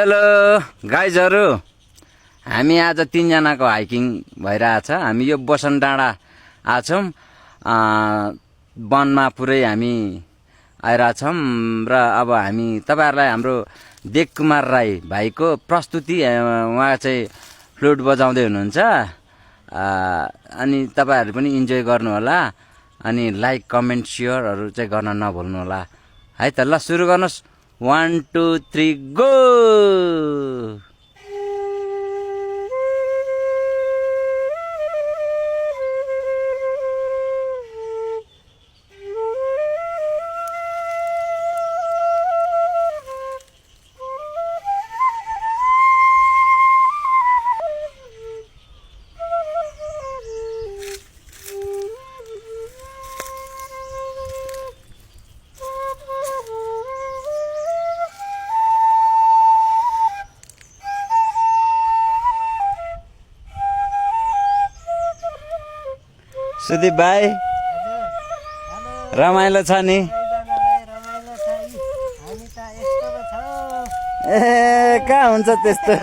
Hello गाइजहरु, हामी आज 3 जनाको हाइकिङ भइरहेछ। हामी यो बसन डाँडा आछौं। वनमा पुरै हामी आइरहेछौं र अब हामी तपाईहरुलाई हाम्रो देव कुमार राई भाइको प्रस्तुति, उहाँ चाहिँ फ्लुट बजाउँदै हुनुहुन्छ। अनि तपाईहरु पनि इन्जोय गर्नु होला। अनि लाइक कमेन्ट शेयरहरु चाहिँ गर्न नभुल्नु होला है त। ल सुरु गर्नुस्। 1 2 3 गो। सुदीप भाइ, रमाइलो छ नि? ए कहाँ हुन्छ त्यस्तो?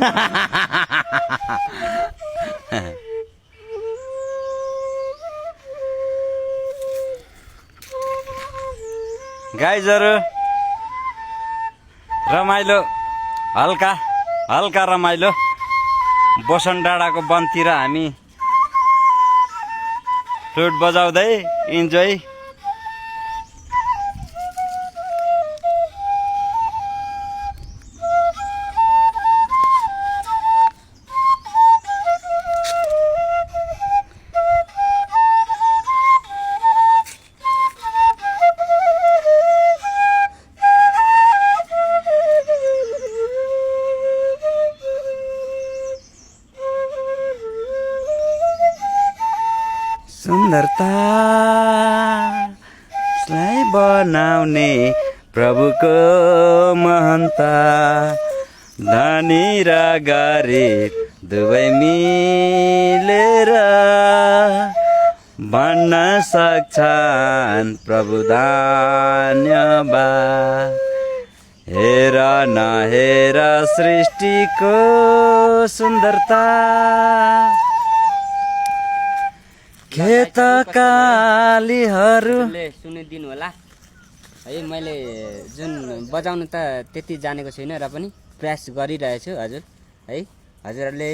गाइजहरु, रमाइलो, हल्का हल्का रमाइलो बसन डाँडाको वनतिर हामी फ्लुट बजाउँदै इन्जोय। सुन्दरतालाई बनाउने प्रभुको महन्ता, धनी र गरिब दुवै मिलेर भन्न सक्छन् प्रभु धन्यवाद। हेर नहेर सृष्टिको सुन्दरता, खेतकालीहरूले सुनिदिनु होला है। मैले जुन बजाउनु त त्यति जानेको छैन र पनि प्रयास गरिरहेछु हजुर है। हजुरहरूले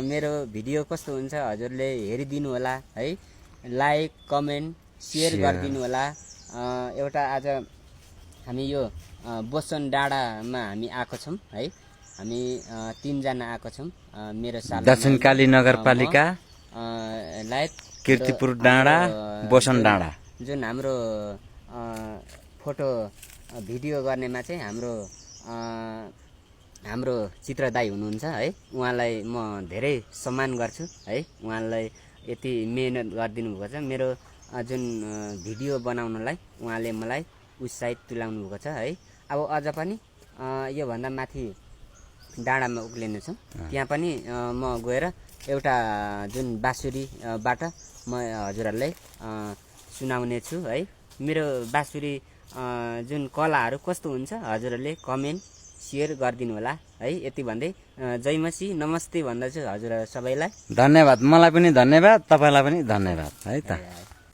मेरो भिडियो कस्तो हुन्छ हजुरले हेरिदिनु होला है। लाइक कमेन्ट शेयर गरिदिनु होला। एउटा आज हामी यो बसन डाँडामा हामी आएको छौँ है। हामी 3 जना आएको छौँ। मेरो साल दक्षिणकाली नगरपालिका लायक कीर्तिपुर डाँडा बसन डाँडा। जुन हाम्रो फोटो भिडियो गर्नेमा चाहिँ हाम्रो चित्र दाई हुनुहुन्छ है। उहाँलाई म धेरै सम्मान गर्छु है। उहाँलाई यति मेहनत गरिदिनु भएको छ। मेरो जुन भिडियो बनाउनलाई उहाँले मलाई उत्साहित तुल्याउनु भएको छ है। अब अझ पनि योभन्दा माथि डाँडामा उक्लिने छु। त्यहाँ पनि म गएर एउटा जुन बाँसुरीबाट म हजुरहरूलाई सुनाउने छु है। मेरो बाँसुरी जुन कलाहरू कस्तो हुन्छ हजुरहरूले कमेन्ट शेयर गरिदिनु होला है। यति भन्दै जय मसी नमस्ते भन्दछु हजुर सबैलाई। धन्यवाद। मलाई पनि धन्यवाद, तपाईलाई पनि धन्यवाद है त।